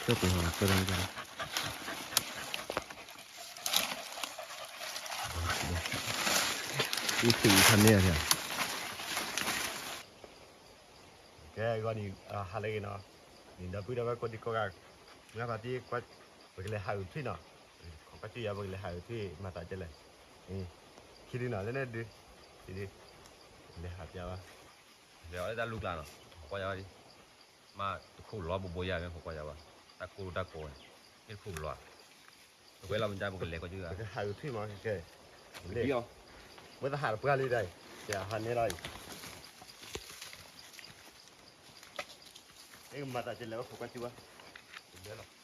ကဲ ပှၤ ကဲ ကဲ ဂီၤနံၤ ဟါလၢအဂ့ၤနီၤ, နံၤဒီပုၢ်ဒီဝဲၢ်ကိးဒံကိးဂၤ, မ့ၢ်ပှၤတံၢ်ကွၢ်, ပကလဲၤဟးအုးထွံၣ်နီၤ, ခီကွၢ်ကၠူၣ်ယၤ ပကလဲၤဟးအုးထွံၣ် မၤသးကဲလဲၣ်, ခံဒုနီၤ လၢန့ၣ်ဒု, ခံဒု, လဲၤဟးပျါဘၣ်, လဲၤအီၤလၢတၢ်လူၢ်ကျါနီၤ, ကွၢ်ယၤဘၣ်ဒံး, မ့ၢ်တခိၣ်လီၤဘိးဘိယၤမ့ၢ် ကွၢ်ယၤဘၣ်, တၢ်ကိၢ်တၢ်ကိးန့ၣ်, မ့ၢ်တခိၣ်လီၤ, ပဝဲလီၤမ့ၢ်ကၠါ ပကလဲၤကွၢ်ကၠူၣ်ယၤ, ပကဟးအုးထွံၣ်မးကဲ, မ့ၢ်သဟးတပှၢ်လံဒၣ်အံၤ, ကဲဟးန့ၢ်လီၤအံၤ, မ့ၢ်ကမၤသးကဲလဲၣ် ပခိၣ်ကွၢ်ကၠူၣ်ဘၣ်, လီၤ ပ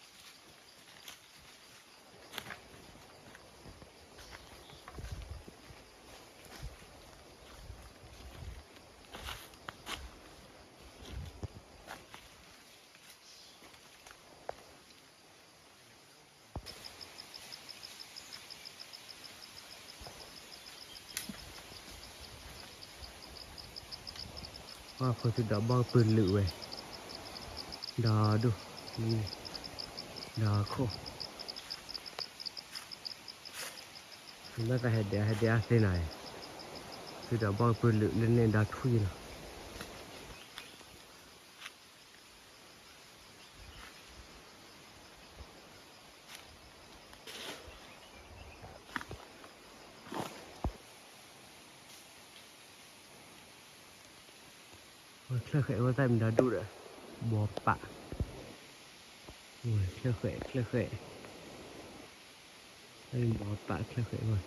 ှၤဖိသုးဒီးဘီၣ်ကပၢၤလုာ်ဝဲ, ဒီဒိၣ်, ဒီခိၣ်, မ့ၢ်သးဟဲဒဲး ဟဲဒဲးအသ့နီၤ, သုးဒီးဘီၣ်ကပၢၤလုာ်လၢန့ၣ် ဒီထွံၣ်ယံၤလီၤ. ဝဲချၢၣ်ဃဲးဝဲသၣ်မံၤဒီဒိၣ်ဒီး, ဘီပာ်, ဝဲချၢၣ်ဃဲး ချၢၣ်ဃဲး, ဘီပာ်ချၢၣ်ဃဲးဝဲ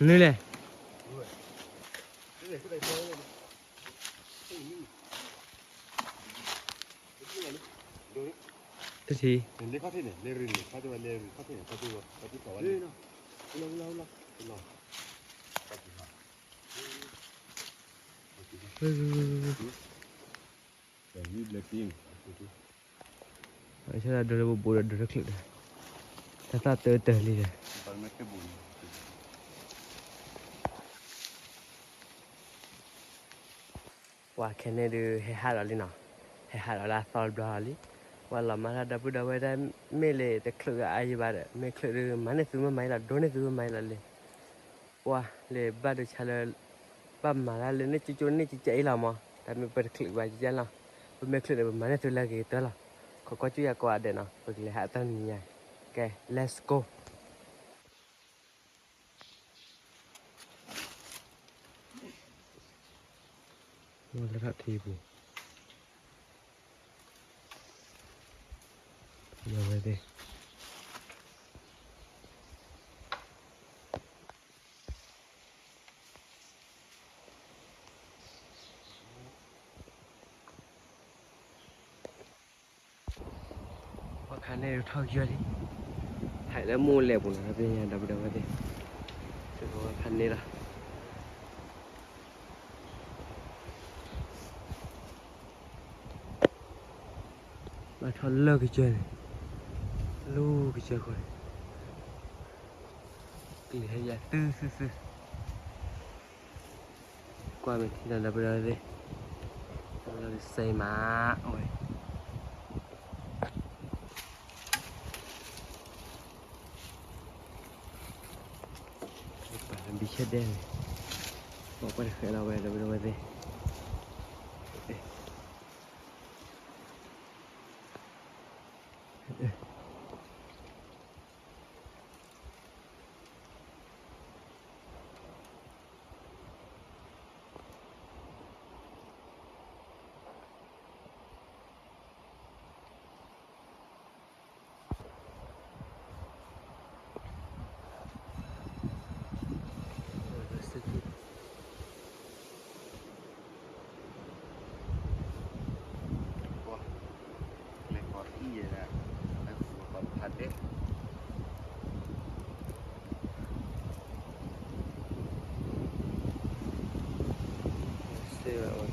နုၤလဲၣ်, တထံၣ်, ဆၢဒၣ်ဒိးလၢပဘူးဒီးဒိးတချုးဒီး, တၢ်သၣ်တၢတၢလံဒီး, ပှၤခဲန့ၣ်ဒုး ဟဲဟးဒီးလံနီၤ, ဟဲဟးဒီးလၢအသီတဘျီလီၤလံ, ပှၤလီၤမၢ်တၢ်ဒီပုၢ်ဒီဝဲၢ်တၢ်, မ့ၢ်လၢတချုးဂၤအါယံၤဘၣ်ဒီး မ့ၢ်ချုးဒုး မၤန့ၢ်သုမ့ၢ်မၤအံၤလီၤ, ဒိၣ်န့ၢ်သုမ့ၢ်မၤအံၤလီၤလံ. ပှၤလၢဘၣ်ဒိဆါလၢ ဘၣ်မၤတၢ်လၢန့ၣ်ကၠိကၠိန့ၣ်ကကဲအံၤလီၤမး, တၢ်မ့ၢ်ပတချုးဘၣ်ကကဲလီၤ, ပမ့ၢ်ချုးဒီး ပမၤန့ၢ်သုလၢအဂ့ၤကတၢၢ်လီၤ. ခိးကွၢ်ကၠူၣ်ယၤကိးဂၤဒဲးနီၤ, ပကလဲၤဟးတၢ်နံၤညါ, ကဲ let's go. လၢထီၣ်ထံပူၤ, ဝဲသ့ၣ် ပှၤခါန့ၣ်ထီၣ်ကယီလံ, ဟဲလၢမိၢ်လဲၤပူၤနီၤ, ပညါဒီပုၢ်ဒီဝဲၢ်သ့ၣ်, ပှၤခါန့ၣ်လီၤ. ဘၣ်ထီၣ်လၢကစၢၢ်န့ၣ်, လၢကစၢၢ်ခိၣ်န့ၣ်, ကလံၤဟဲယၤသုသုသု, ကွၢ်မ့ၢ်ထံၣ်ဒီပုၢ်ဒီဝဲၢ်သ့ၣ်, လၢကစၢၢ်မး, အဝဲ ပှၤဘံၣ်ဆဲဒဲးန့ၣ်, ပှၤကွၢ်တဃဲလီၤဝဲ ဒီပုၢ်ဒီဝဲၢ်သ့ၣ်.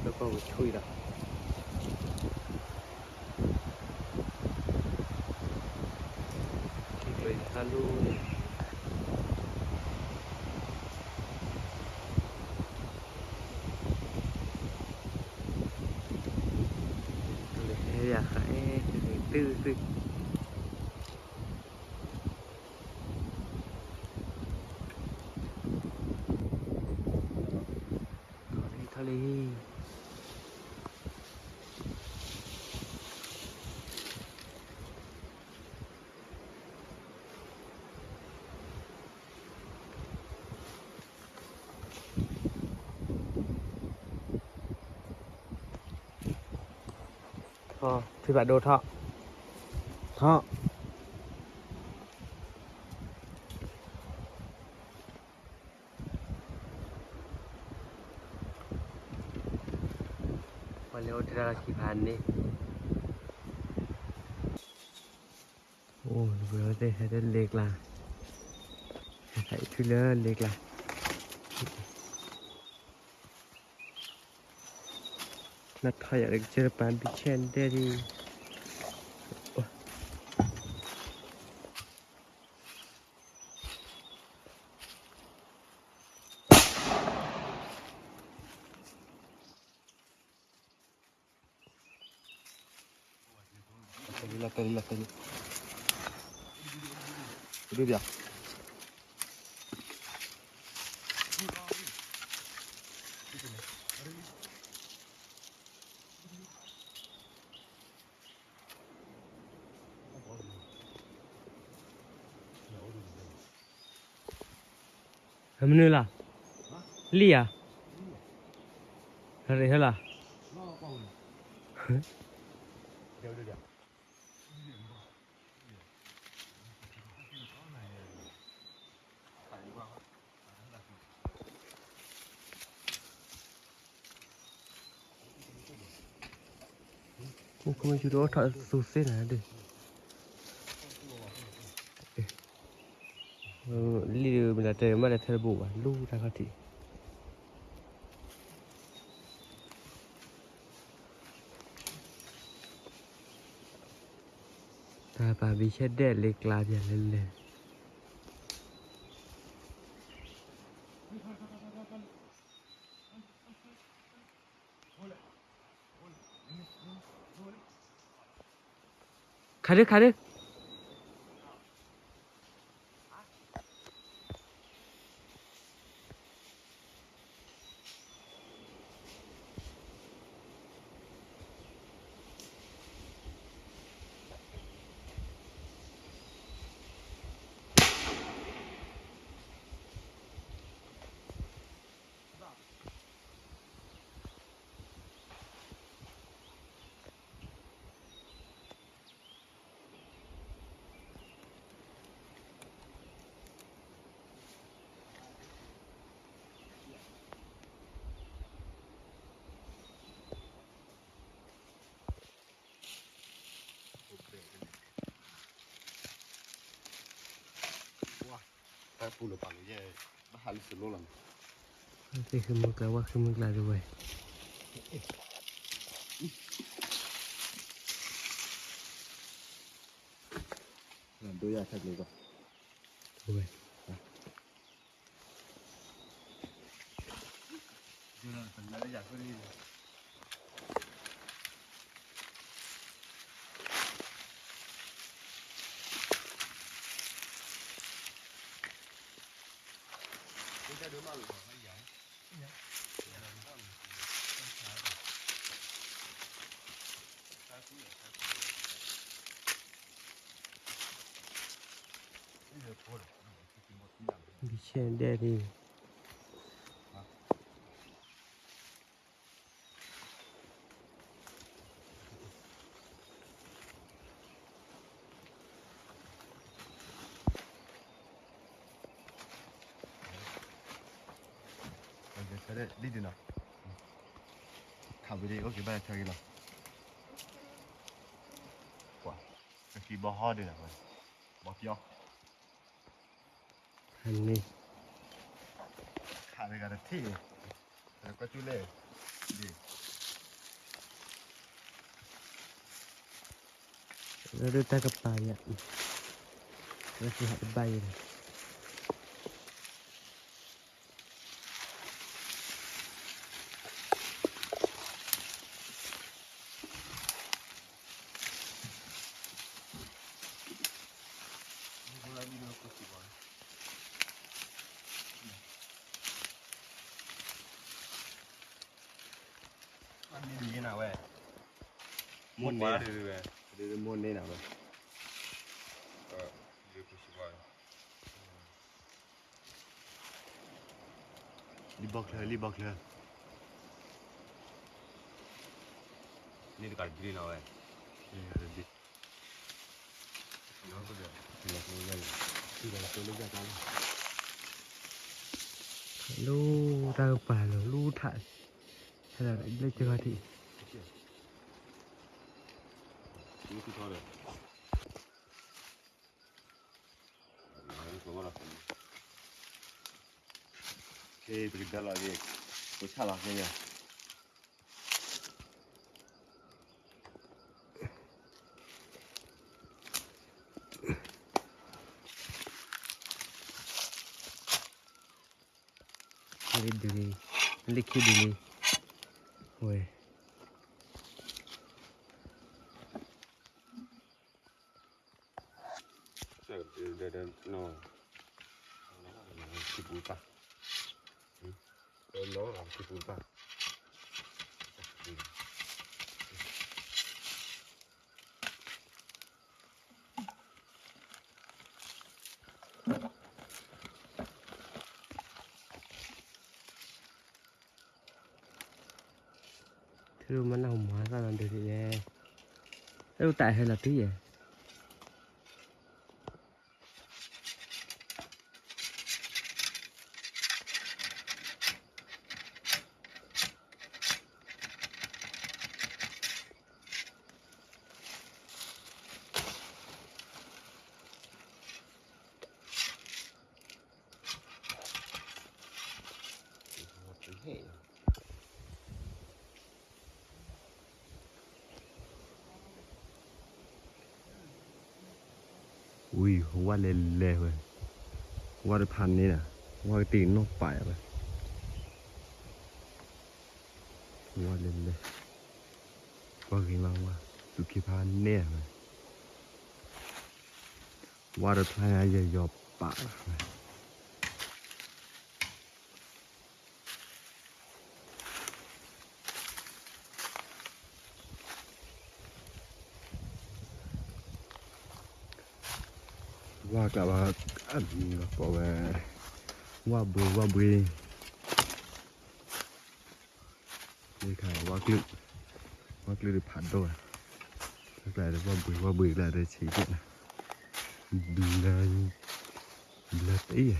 ကီၢ်ပူၤဆူၣ်အံၤဒီး ထံကျိဟါလူန့ၣ် ဟဲယၤဃးအဲၣ်သုသုသု ထီၣ်လံ ထီၣ်လံ ထီၣ် ဖံဘၣ်ဒိထီၣ် ထီၣ် ပှၤလဲၤအိၣ်တ့ၢ်တၢ်လီၢ်ခံဖးန့ၣ် အိၣ် ပှၤတဲဟဲတလဲၤကျါ ဟဲထံၣ်လၢလဲၤကျါ နထီၣ်ယၤလၢကစၢၢ်တပၤ ဘံၣ်ဆဲၣ်ဒဲးဒံး လီၤတဲာ်လံ လီၤတဲာ်လံ ဒုးဒံး မနုၤလီၤ လံဧါ ရ့ဟဲလီၤ အိၣ်ခမၢဆူၣ်တအိၣ်ထီၣ်သူစ့နၤဒုး လံဒုး မ့ၢ်တၢ်တဲမ့ၢ်တၢ်ထဲတဘိဘၣ် လူတၢ်ခီၣ်ထံး တၢ်ပာ်ဘံၣ်ဆဲၣ်ဒဲးလၢကျါပျဲလဲၤလဲၤ ခါဒုး ခါဒုး သ့ၣ်ဃံမုၢ်ကျါ ဝၣ်ဃံမုၢ်ကျါတဝဲ ဒိယၤခက်လေဘၣ် တဝဲ ဘံၣ်ဆဲၣ်ဒဲးဒံး လံဒုးနီၤ ခးဝံၤဒံး အိၣ်က့ၤဘၣ်ထဲဂ့ၤလီၤ ပှၤ ကကံဘီဟီဒံးနီၤ ဘီပျီ ခါန့ၣ် ခးတဂၤတထံၣ် ကွၢ်ကၠူလဲၣ် ဒ် လၢတၢ်ကပၤယၤ, လၢဟးတဘၣ်ယၤ, မ့ၢ်နဝဲ, မ့ၢ်နဝဲ, လံဘီချၢ, လံဘီချၢ, န့ၣ်တကးတဒ်နဝဲ, လၢတၢ်ကပၤလီၤ လူထး, လၢကဂီၤထံး, ပကဒါလီၤ, ပဆၣ်လီၤခဲန့ၣ်, လၢခံဒုန့ၣ်, ဝဲ ခံပူၤပၢ်, ခံပူၤပ� ထံရူၢ်မၤနၢ်ဟူမၤသၣ်နၤဒုးဒ်လဲၣ်, အဲၣ်တၢ်ဟဲလီၤတံၢ်ယဲၢ် ဝံၤ ဝါလဲၤလဲၤဝဲ, ဝါတဖၣ်န့ၣ်ဒီး ဝါကတ့ၢ်နီၢ်ပာ်ယၤဝဲ, ဝါလဲၤလဲၤ, ဝါဂ့ၤမးဝါ, သူၣ်က့ဖးန့ၢ်ဝဲ, ဝါတဖျါညါယဲၢ်ယီၤပာ်ဝဲ ဝါကျးဘၣ်, အကိးဝဲ, ဝါဘှံး ဝါဘှံး, ဝါကျုာ်, ဝါကျုာ်တဖးဒိၣ်, ကျးဝါဘှံး ဝါဘှံးကျးဆံးက့နၤ, ဘျၢ, ဘျၢတအံၤ, ဃီထူၣ်နီၤ ဃီ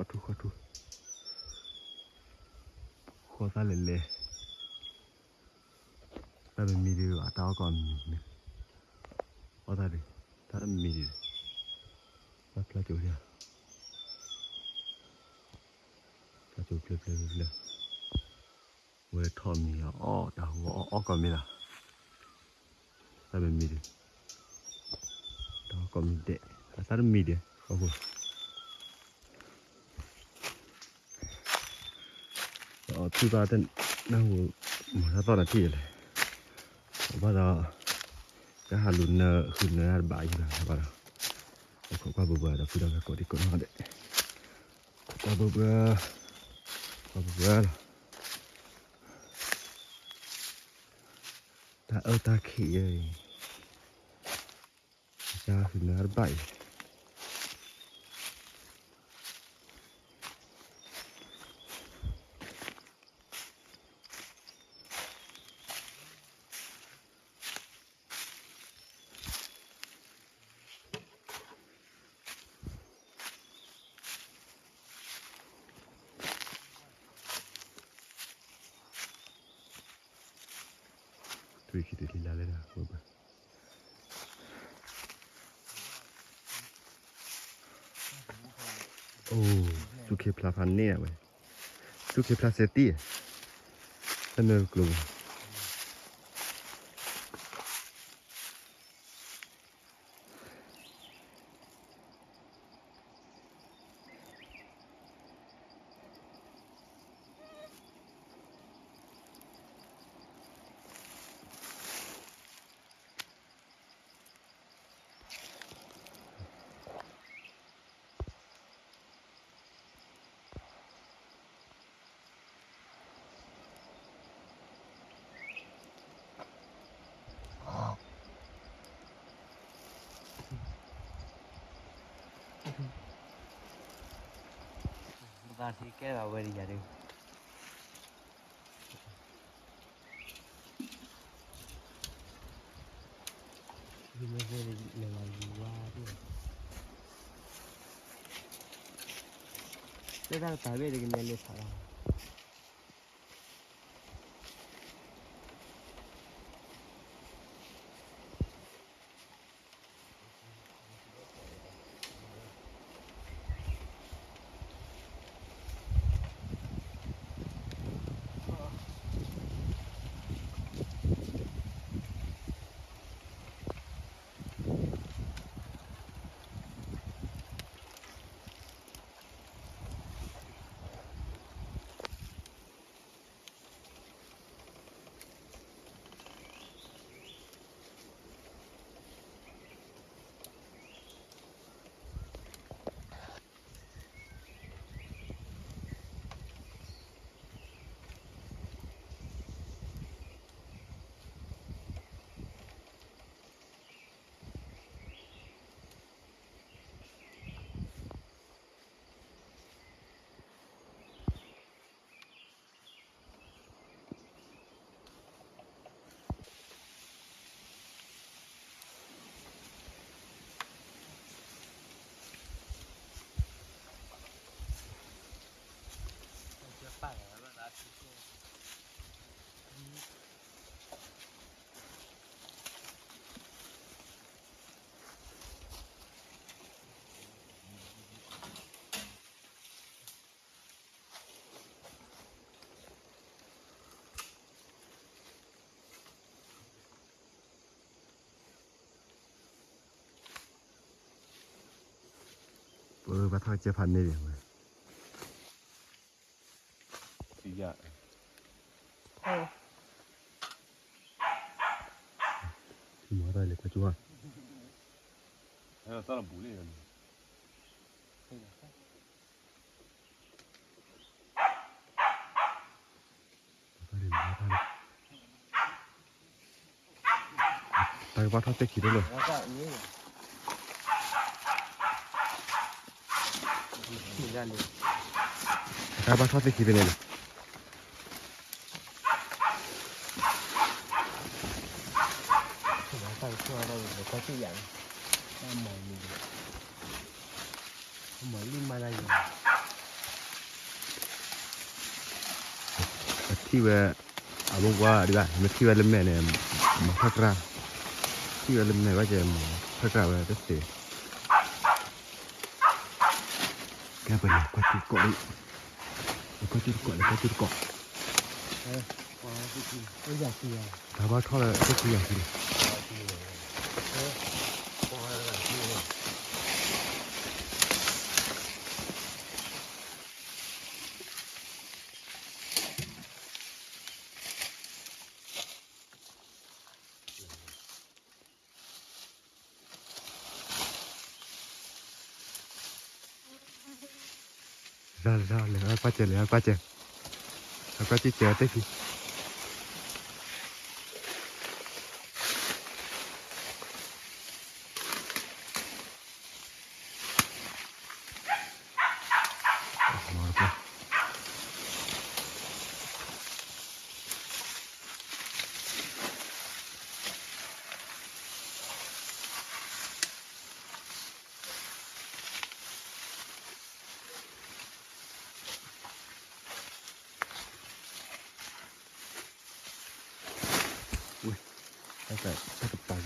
ထူၣ် ဃီထူၣ်, ဃီသၣ်လဲၤလဲၤ, တၢ်မံၤမံၤဒုးဘၣ် တၢ်အီၣ်ကိးမံၤမံၤ, အီၣ်သၣ်ဒုး, တၢ်မံၤမံၤဒုး, တၢ်ဖျါကၠိ, ဖျါကၠိဖျၢၣ်ဖျၢၣ်ဖျၢၣ်, ဝဲထီၣ်မံၤအီၣ်တၢ်ဟူအီၣ်ကိးမံၤလီၤ, တၢ်မံၤမံၤဒုး, တၢ်အီၣ်ကိးမံၤဒဲး, အသၣ်တမံၤဒဲး, အီၣ်ထူၣ်သၣ်တနၢ်ဟူ, မၤတၢ်သီၣ်တထံၣ်လဲၣ်, ဘၣ်ဒီး, တၢ်ဟးလူၤနၢ ဃုနၢတၢ်တဘၣ်ယံၤဘၣ်ဘၣ်ဒီး, ခိးကွၢ်ဘၢဘၢဒီး ဖုဒီးဝဲကိးဒံကိးနီၢ်ဒဲး, ခိးကွၢ်ဘၢဘၢ, ကွၢ်ဘၢဘၢလီၤ, တၢ်အၢတၢ်ခံးအံၤ ကစၢ်ဃုနၢတဘၣ်အံၤ, ခံတလံလါလဲဒၣ်, အိၣ်, သူၣ်ခ့ဖျါဖးန့ၢ်ဝဲ, သူၣ်ခ့ဖျါစဲတံၢ်, တၢ်နၢကျိၤ ဘၣ်ထံကဲဘၣ်ဝဲဒ်ယၤဒုး ယမ့ၢ်လဲၤလီၤယူၤဝါဒၣ်, လၢတၢ်တပာ်ဘ့ၣ်တကနဲလၢဖးလီၤ. ပဘၣ်ထီၣ်ကဲဖးန့ၢ်ဒံးဝဲ, မၤတၢ်လဲၤကွၢ်ကၠိၣ်ဧါ. တၢ်ကဘၣ်ထီၣ်သ့ၣ်ခံတလိၤ, တၢ်ကဘၣ်ထီၣ်သ့ၣ်ခံဖဲန့ၣ်လီၤ. တၢ်ကဘၣ်ထီၣ်သ့ၣ်ခံဖဲန့ၣ်လီၤ. ထံၣ်ဝဲ အမိၢ်ပှၢ်ဒံးဘၣ်, မ့ၢ်ထံၣ်ဝဲလၢမဲာ်န့ၣ် မၤထီၣ်ကြၢ်, ထံၣ်ဝဲလၢမဲာ်ဘၣ်ကဲ မၤထီၣ်ကြၢ်ဝဲတသ့. ကဲပလဲၤကွၢ်ကၠိၣ်တကိးလံ, လဲၤကွၢ်ကၠိၣ်တကိး, လဲၤကွၢ်ကၠိၣ်တကိး, တၢ်ဘၣ်ထီၣ်လၢတၢ်ခံယၤခံန့ၣ်. လဲၤကွၢ်ကၠိၣ်, လဲၤကွၢ်ကၠိၣ်, လဲၤကွၢ်ကၠိၣ်, လဲၤကွၢ်ကၠိၣ်တသ့ခံ.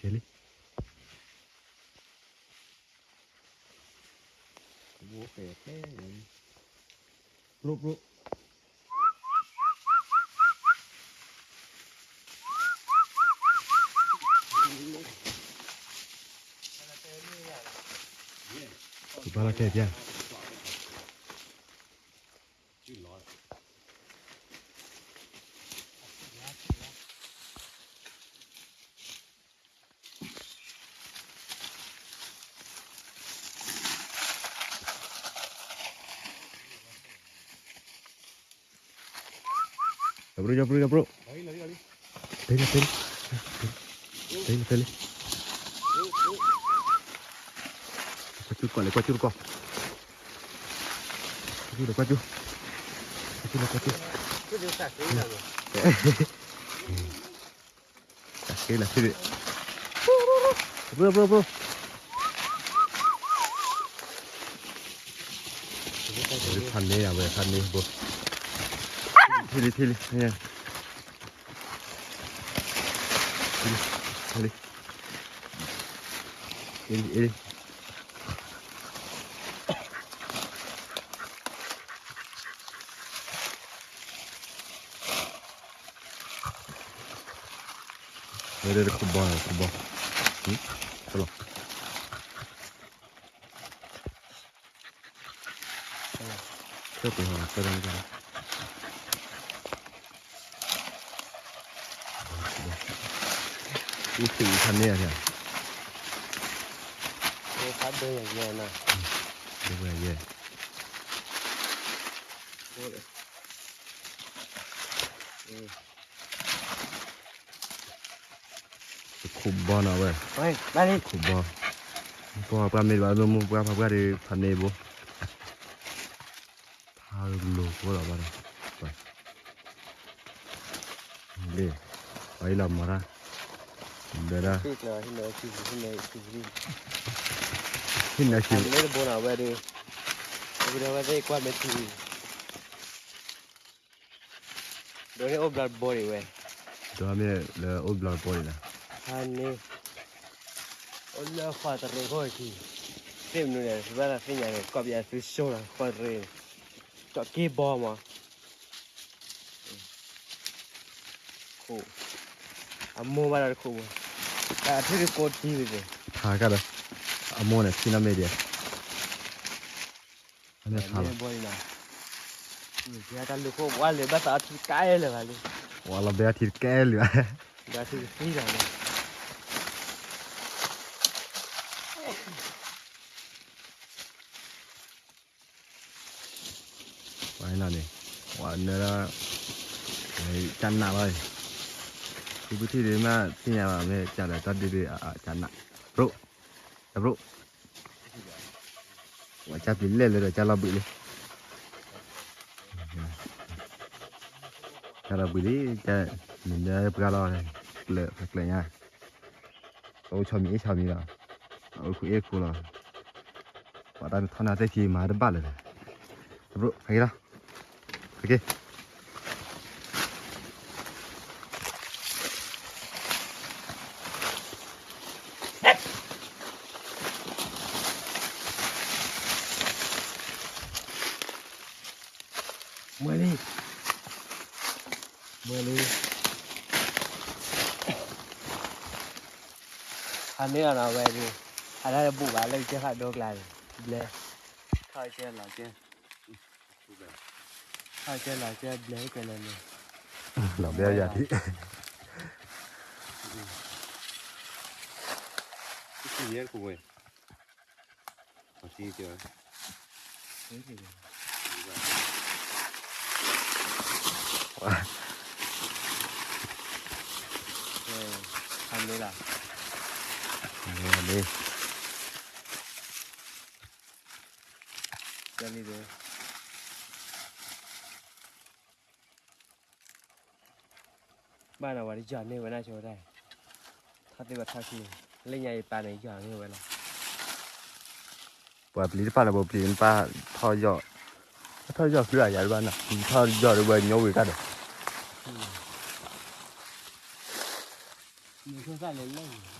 ကဲလံ, ပျိပျိ, ကဘၣ်လီၤတဲာ်ပျၢ် ဒီပုၢ်ဒီပုၢ်ဒီပုၢ်, တဲလံတဲလံ, တဲလံတဲလံ, ကွၢ်ကၠူၣ်ကွၢ်လံ ကွၢ်ကၠူၣ်တကွၢ်, ကွၢ်ကၠူၣ်လီၤကွၢ်ကၠူၣ်, ကွၢ်ကၠူၣ်လီၤကွၢ်ကၠူၣ်, ကဲလီၤ ဘိ, ဘိ, ဘိ, ဘိ, ဖးန့ၢ်ဝဲ ဖးန့ၢ်ဘိ, ထံၣ်လံ ထံၣ်လံ, ထံၣ်လံ, ထံၣ်လံ, အ့ၣ်လံ အ့ၣ်လံ. ဝဲဒၣ်တခိၣ်ဘီန့ၣ် တခိၣ်ဘီ, လီၤ, ဆၢပှဲၤဟီၣ် ဆၢဒၣ်န့ၣ်, အူသံးဖးန့ၢ်ဧါ, ဖးဒိၣ်ယဲၢ်နၤ, ဒိၣ်ယဲၢ် တခိၣ်ဘီနီၤဝဲ, တခိၣ်ဘီ, ပှၤပှၢ်မ့ၢ်တဘၣ် မ့ၢ်မူပှၢ်ဖးပှၢ်ဒီး ဖးန့ၢ်ဘိ, ဖးလိာ်ဖိလီၤဘၣ်ဒီး, လ့ၣ်, အအံၤလီၤမၤတၢ်, ဘျဲဒၣ်, ဟံၣ်နၢ်ဆံ, မ့ၢ်တဘိနီၤဝဲဒီး, ဝဲသ့ၣ်ကွၢ်မဲာ်ထံ ဒိးန့ၢ်အိၣ်ဘျီတဘိဒံးဝဲ, ဒိးမ့ၢ်လၢအိၣ်ဘျီတဘိဒံးလီၤ, ဟါန့ၣ် အိၣ်လၢဃီတရံးခိၣ်ခံ, သ့ၣ်မနုၤလဲၣ် သုဘၣ်သးသ့ၣ်ညါန့ၣ် ကီၢ်ပယီၤသုဆိၣ်လီၤ ဃီတရံးန့ၣ်, ကၠီၣ်က့ဘီမး, ခိၣ်, အမိၢ်ဘၣ်ဒီးတခိၣ်မး, တၢ်ထံၣ်တကိးထံဝံၤသ့ၣ်, ထါကဒီး, အမိၢ်န့ၣ်ထံၣ်နီၢ်မ့ၢ်ဒံး, အန့ၣ်ထါလီၤ, တၢ်လူၤခိၣ်ဝါလၢဘၣ်သးအထံတကဲလၢၤဘၣ်လံ, ဝါလီၤဘဲအထံတကဲလၢၤဘၣ်, ဘၣ်ထံတကဲလၢၤဘၣ် ပှၤန့ၣ်, ပှၤနၢၤ, ကနးလီၤ, ဖုဖုထံၣ်ဒ်မ့ၢ်သ့ၣ်ညါဘၣ် မ့ၢ်ကဒီးတၢ်ဒုးဒုးကနး, ပြိၣ်, တပြိၣ်, ပှၤကပျံၤလဲၣ်လၢဒီးကလီၤဘှံးလံ, ကလီၤဘှံးလံ, က, မ့ၢ်နၢၤပှၤလီၤ, ကျၢၤကျၢၤညါ အအိၣ်ဆီမံၤအ့ၣ်ဆီမံၤလီၤ, အအိၣ်ခိၣ်အ့ၣ်ခိၣ်လီၤ, ပှၤတၢ်ထီၣ်နၢ်သ့ၣ်ခံမၤတဘၣ်လၢၤ, တပြိၣ်, ဟဲက့ၤလီၤ, ဟဲက့ၤ, မွဲလံ, မွဲလံ, ဟးမ့ၢ်အီၤနီၤဝဲဒၣ်, ဟးတၢ်တဘူၣ်ဘၣ်လၢကစၢၢ်ဃၣ်ဒိကျါန့ၣ်, ဘျဲ, ထီၣ်ကစၢၢ်လီၤကစၢၢ်, ထီၣ်ကစၢၢ်လီၤကစၢၢ်ဘျဲကလဲၤန့ၣ်, လီၤဘျဲယၤထံး ဟါန့ၣ်လီၤ, ဟါန့ၣ်လီၤ, ဘၣ်နၤဝဲတယီၤန့ၢ်ဝဲဒၣ်ဆိဝဲဒၣ်, ထီၣ်သ့ၣ်ဝဲထီၣ်ခံ, လၢညါယပာ်န့ၣ်ယီၤန့ၢ်ဝဲလီၤ, ပှၤပျံၤတဖၣ်န့ၣ် ပှၤပျံၤတဖၣ်ထီၣ်ယီၤ, ထီၣ်ယီၤဖုးအယၤတဘၣ်နၤ, ထီၣ်ယီၤဒီးဝဲညိဝံၤကၢ်ဒီး မ့ၢ်ဆိသၣ်လဲၤလဲၣ်,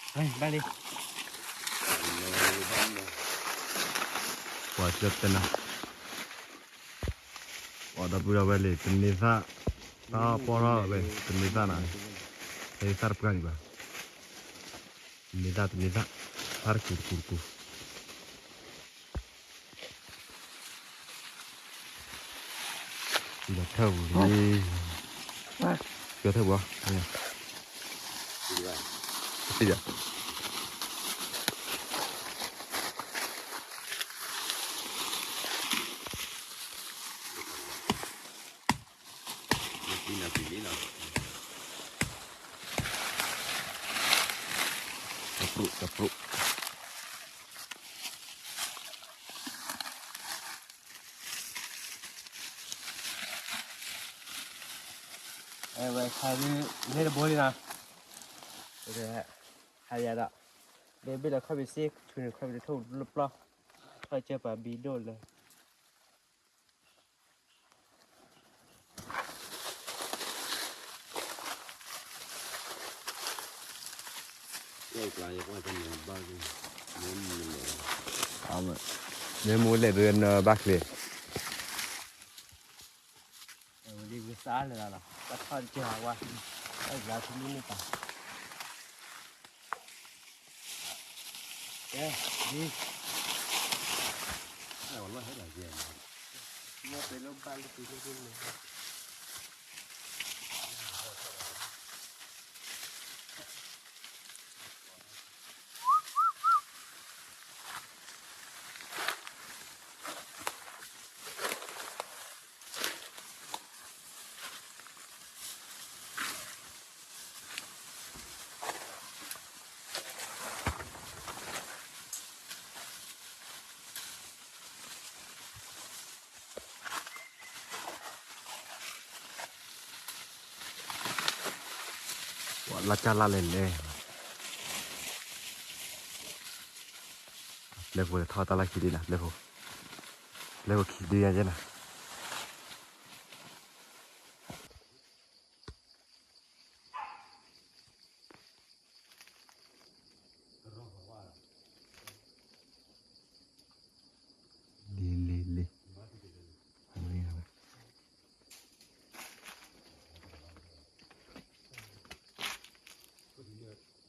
ဘၣ်လံ, ပှၤကၢတဲနၤ, ပှၤဒီပုၢ်ဒီဝဲၢ်လံ တန့ၤသၣ်, တၢ်ပီၢ်ထီၣ်ဝဲ တန့ၤသၣ်နၤ, ဟဲသၣ်တပှၢ်ဒံးဘၣ်, တန့ၤသၣ် တန့ၤသၣ်, သၣ်တကူတကူတကူ ဒီးထၢၣ်ပူၤလံ, ကၢထၢၣ်ပူၤ, သံဒီး တပြိၣ် တပြိၣ် ဝဲခါဒုး လဲၤတဘိလံနီၤ, ဟးယၤဒီး ဘ့ၣ်ဘ့ၣ်ဒီးခီၣ်ဘံးစ့ ဆူန့ၣ်ခီၣ်ဘံးတထိၣ်လၢပျီ, ထီၣ်ကၢပှၤဘံဒိၣ်လၢ မ့ၢ်မူလဲၣ်ဒုးနဘၣ်ချ့ ဝံၤလံ ဝံၤစးလၢာ်လီၤ, တၢ်ထီၣ်တကဲဝါ, တၢ်ဘျါထူလံန့ၣ်ပၢ်, ကဲ, ဒ်, မ့ၢ်ပှၤလၢဘၣ်လၢပှၤလၢန့ၣ် ပှၤလၢ်ကၢ်လၢ်လဲၣ်လဲၣ်, ပျဲၢ်ဖိထီၣ်တၢ်လၢခံဒံးနၤ, ပျဲၢ်ဖိ, ပျဲၢ်ဖိခံဒုညါယဲနၤ.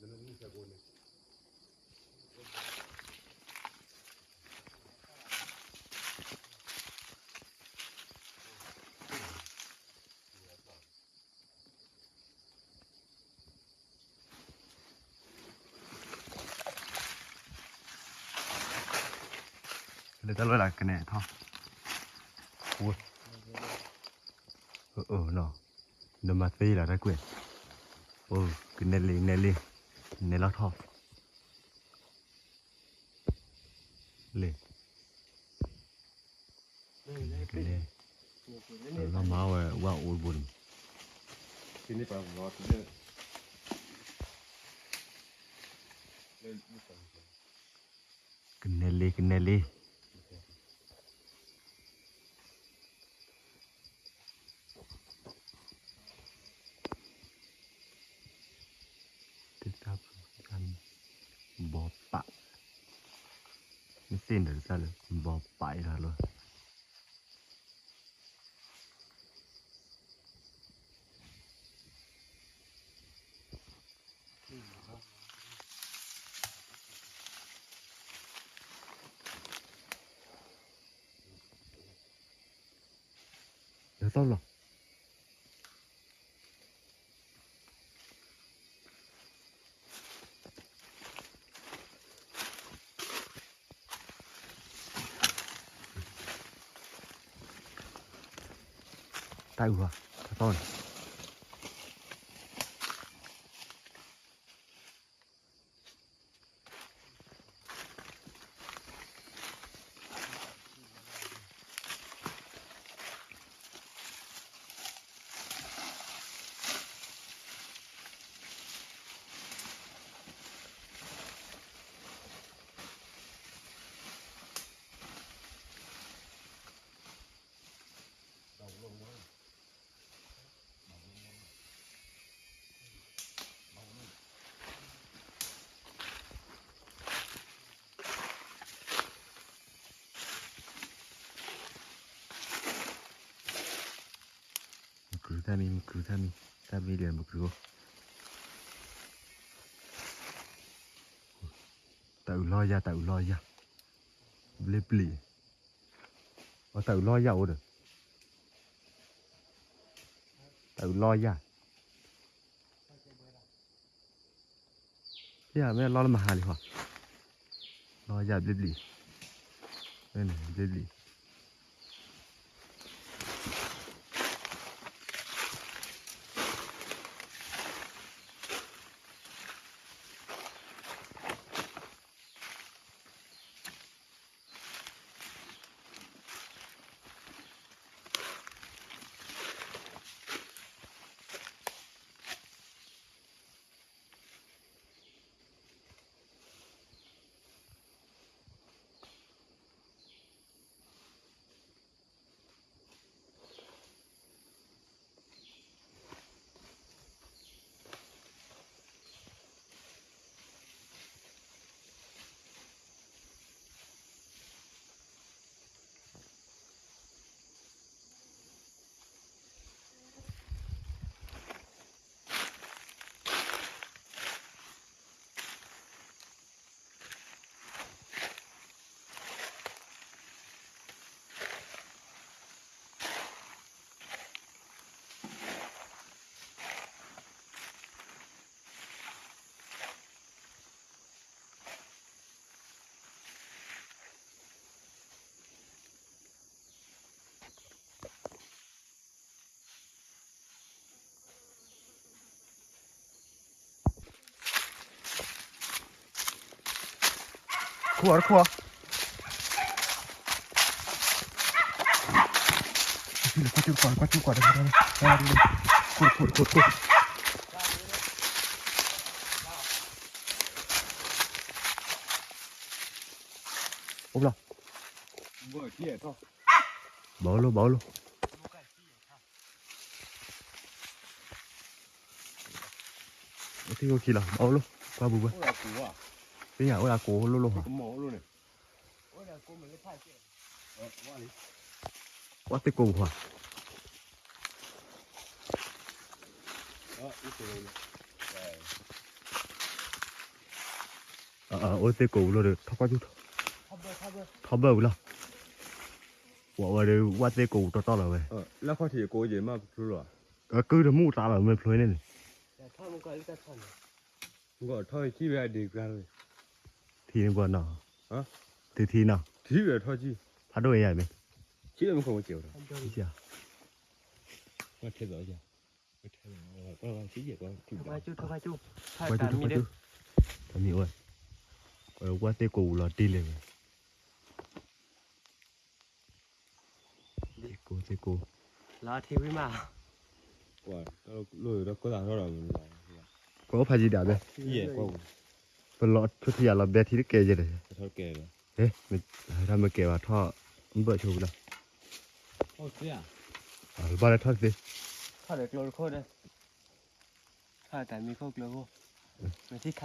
လၢတၢ်လီၢ်ဒၣ်ကနဲထီၣ်, အၢ နီၤ, နမၤသ့လီၤတၢ်ကွဲး, အိ ကနဲလံ နဲလံ, နဲလီၤထီၣ်, လံ ကနဲ, လီၤမၤဝဲ ဝဲအိၣ်တဘိန့ၣ်, ကနဲလံ ကနဲလံ. တၢ်ဘီပာ်, မ့ၢ်သ့ၣ်န့ၣ်တၢ်လၢ ဘီပာ်အံၤလီၤ. ဒီးသီၣ်လီၤ. တၢ်အုၣ်ဟီ, တၢ်သီၣ်န့ၣ် မုၢ်ကရူၢ်တၢ်မံ, မုၢ်ကရူၢ်တၢ်မံ, တၢ်မံလၢမုၢ်ကရူၢ်အိၣ်, တၢ်အုၣ်လီၤယၤ, တၢ်အုၣ်လီၤယၤ, ဘျ့ပျံၤ, အတၢ်အုၣ်လီၤယၤအိၣ်ဒီး, တၢ်အုၣ်လီၤယၤ ယၤမ့ၢ်လီၤလၢမဟါလံဟီ, လီၤယၤဘျ့ဘျ့, ဘျ့ဘျ့. ခိၣ်အီၤတခိၣ်အီၤ, ကွၢ်ကွၢ်ကွၢ်ကွၢ်, ခိၣ်တခိၣ်တခိၣ်, အိၣ်ဘျီ, ဘၣ်အိၣ်လိၣ် ဘၣ်အိၣ်လိၣ်. အိၣ်ထံၣ်အိၣ်ခံလီၤ ဘၣ်အိၣ်လိၣ် ကွၢ်ပူၤပှဲၤ, သ့ၣ်ညါအိၣ်ဒၣ်ကိးလိၣ်လိၣ်ဟီ, ကွၢ်သ့ၣ်ကိးပူၤဟီ. အၢ အံၤတဂ့ၤန့ၣ်, အိၣ်သ့ၣ်ကိးပူၤလီၤဒီး ထီၣ်ကီၢ်ဆူၣ်, ထီၣ်ဘၢၣ်ဝံၤလီၤ, ဝဲဒီးဝၣ်သ့ၣ်ကိးပူၤတီတီလီၤဝဲ, လၢခီၣ်ထံးကိးယဲၢ်မးပဖျိလီၤ, ကုၢ်တမူၣ်တၢ်လီၤ မ့ၢ်ဖျိန့ၣ်န့ၣ်, ထီၣ်ထံဝဲအဒ့ကျါလီၤ, ထံန့ၣ်ပှၤနီၤ, သုထံနီၤ, ထံဝဲထီၣ်ထံ, ဖးဒိၣ်အံၤယၤမ့ၢ်, ထံလၢမူခိၣ်မ့ၢ်ကဲး, ထံ, ထီၣ်ကီၢ်ဆူၣ်, ထီၣ်ကီၢ်ဆူၣ်, တမံၤအိၣ်, ဝဲသ့ၣ်ကိးပူၤလီၤတံၢ်လံဝဲ သ့ၣ်ကိးသ့ၣ်ကိး, လီၤထံဝံၤမး, ပှၤအိၣ်ဖးယံၤဒၣ်ဘဲ, ပလီၤဆိထံယၤလီၤဘဲထံတကဲယဲၢ်ဒီး, ဟဲမ့ၢ်ထီၣ်မ့ၢ်ကဲးဘၣ်ထီၣ်, ဘၢၣ်ဆိ, ဘၣ်လၢထီၣ်သ့, ထီၣ်ဒီးကျိတခိၣ်ဒီး, ထီၣ်တၢ်မံခိၣ်ကျိခိၣ်, မ့ၢ်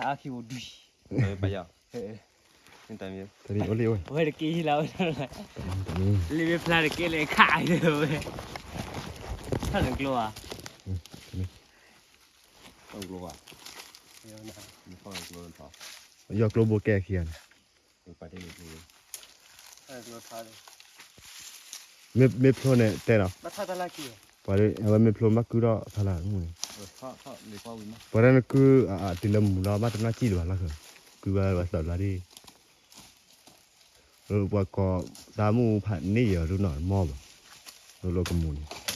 ထံခးအီၣ်ခံပူၤဒုး, တမံၤအိၣ်လံဝဲ, ဝဲတက့ၢ်ဟံးလီၤဝဲ, လံမ့ၢ်ဖျါတက့ၢ်လၢခးဝဲ, ထီၣ်န့ၣ်ကျိဧါ, ယီၢ်ကျိဘိကဲခံဂၤန့ၣ်, မ့ၢ်ဖျိန့ၣ်တဲဒီး, ပှၤအဝဲမ့ၢ်ဖျိမးကုၢ်ထီၣ်ဖးလၢ်မုၢ်န့ၣ်, ပှၤဒၣ်နကုၢ်အတုၤလၢမူၤလီၤ ဘၣ်တနီၣ်စံၣ်လၢၤဘၣ်လီၤ, ကုၢ်ဘၣ်ဝဲသၢဘျီဒ် ပှၤကိးသးမုၢ်ဖးန့ၢ်ယီၤဒုနီၢ်မီၢ်ဘၣ်, လိၤလိၤကမူၤန့ၣ်,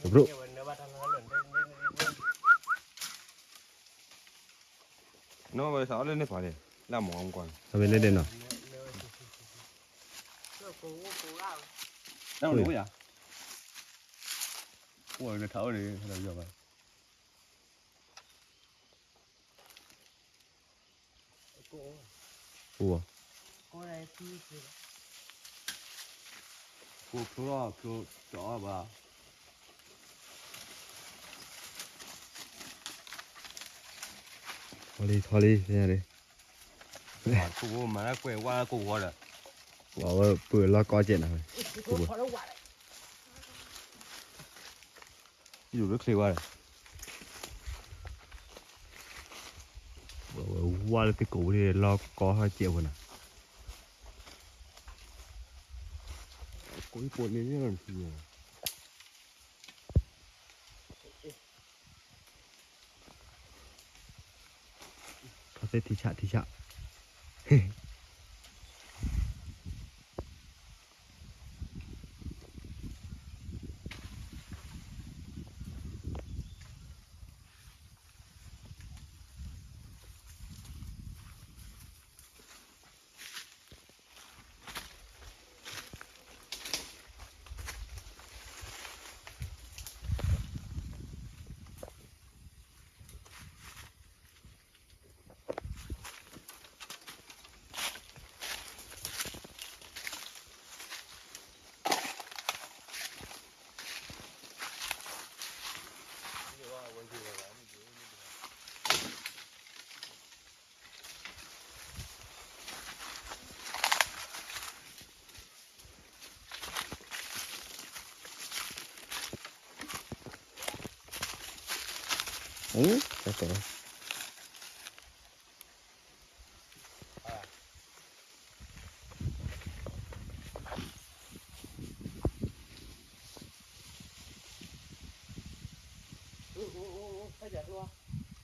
တဘျိ နီၢ်ဝဲသးအီၣ်လၢန့ၣ်ပှၤန့ၣ် လၢမီၢ်ကွၢ်န့ၣ် အဝဲလဲၣ်ဒဲးနီၤ, တၢ်အိၣ်န့ၣ်အိၣ်ယၤ, အိၣ်ဒီးထးအိၣ်ဒီး ဟဲလီၤယီၤဘၣ် အိၣ်, ဖျိဖျိထီၣ်ဖျိကၠီဘၣ်, ထီလံထီလံ, မၤကွဲးဝါ ကိးဝီဒီး, ဝဲပၢၢ်လီၢ်ကီကဲးနၤ, ယိၤလၢချ့ဝါဒီး, ဝဲဝါလၢသ့ၣ်ကိးဝဲလီၢ်ကီဟဲကဲးဝဲနၤ, ကိးဖိန့ၣ်န့ၣ်လီၤ, ထီၣ်သ့ၣ်ထံဆးထံဆး,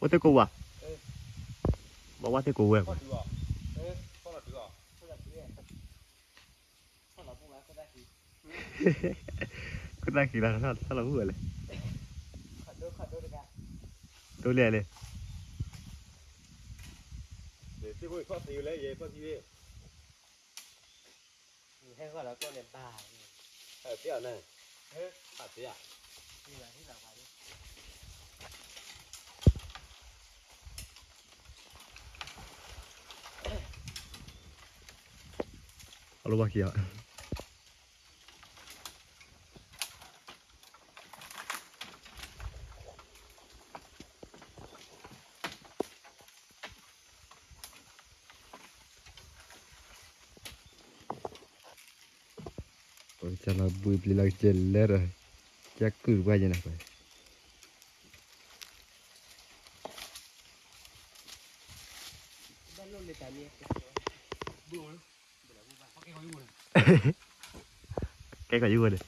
အိၣ်သ့ၣ်ကိးဝါ, ဘၣ်ဝါသ့ၣ်ကိးဝဲ, ခိၣ်သၣ်ခံလီၤ ထီၣ်လီၤမုၢ်ဝဲလဲၣ်, ဒိလဲၣ်လဲၣ်, ဟဲဃီလီၤကျိန့ၣ်ဘၣ်, ဟဲသ့ၣ်အီၤန့ၣ်, ဟဲသ့ၣ်ဧါ, အလီၤဘၣ်ခံဂၤ, ပကစၢ်လီၤဘှံးပျံၤလီၤကစဲးလဲၣ်ဒီး, ကကုၢ်တပှၢ်ယဲၢ်နၤ, ပှၤ, ကဲကီးယုၢ်ဝဲန့ၣ်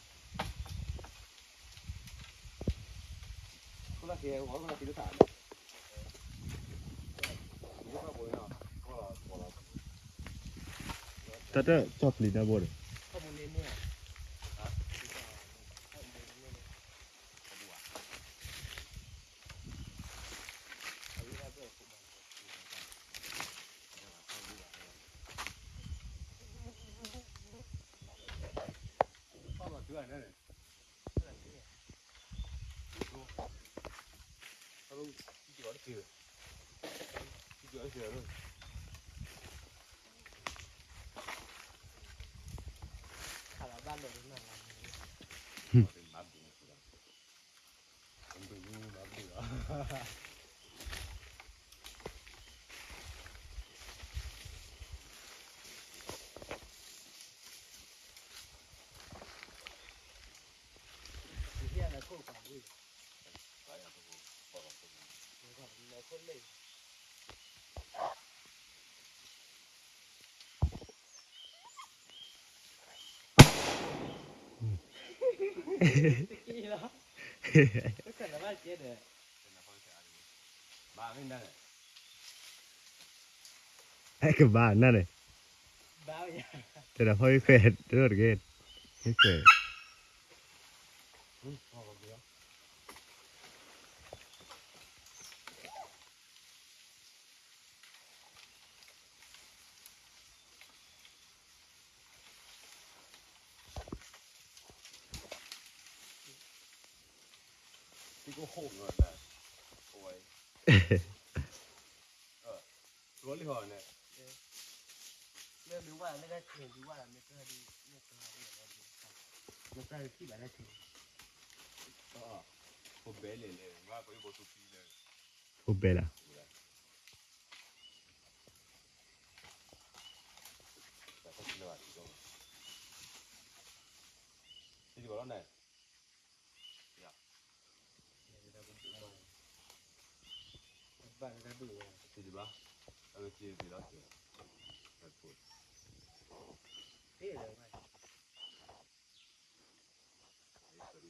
တၢ်တၢ်ကၠီၣ်ပျံၤတၢ်ဘိန့ၣ် အဲကဘၣ်နၤန့ၣ် တဲဒီးဖီဟံၣ်ခွဲး တၢ်တဂ့ၤ ဟံၣ်ခွဲး ဖိဘဲလၢ ဘိးဘိးဒီး လၢသူၣ်ပံးသူၣ်ပာ်လီၤ, ဆံလၢမကီၢ်ဖးဒိၣ်ယၤဒီးနီၤ, တလီၤ, လူၤလံ လူၤလံ လူၤလံ, အ့ၣ် ဆိလဲၤဟီမး, အပျိ အပျိ အပျိ, ကံၣ်ကၠီၣ်ဖဲလဲၣ်, အကၠီၣ်လဲၣ်ဟီ, လဲၤကံၣ်ကၠီၣ်ယံၤအီၤဒ်, အ့ၣ် ဖးန့ၢ်ဝဲ, အပျိ အပျိ အပျိ, ကၠီၣ်လံ, ဟဲအ့ၣ်ကၠီ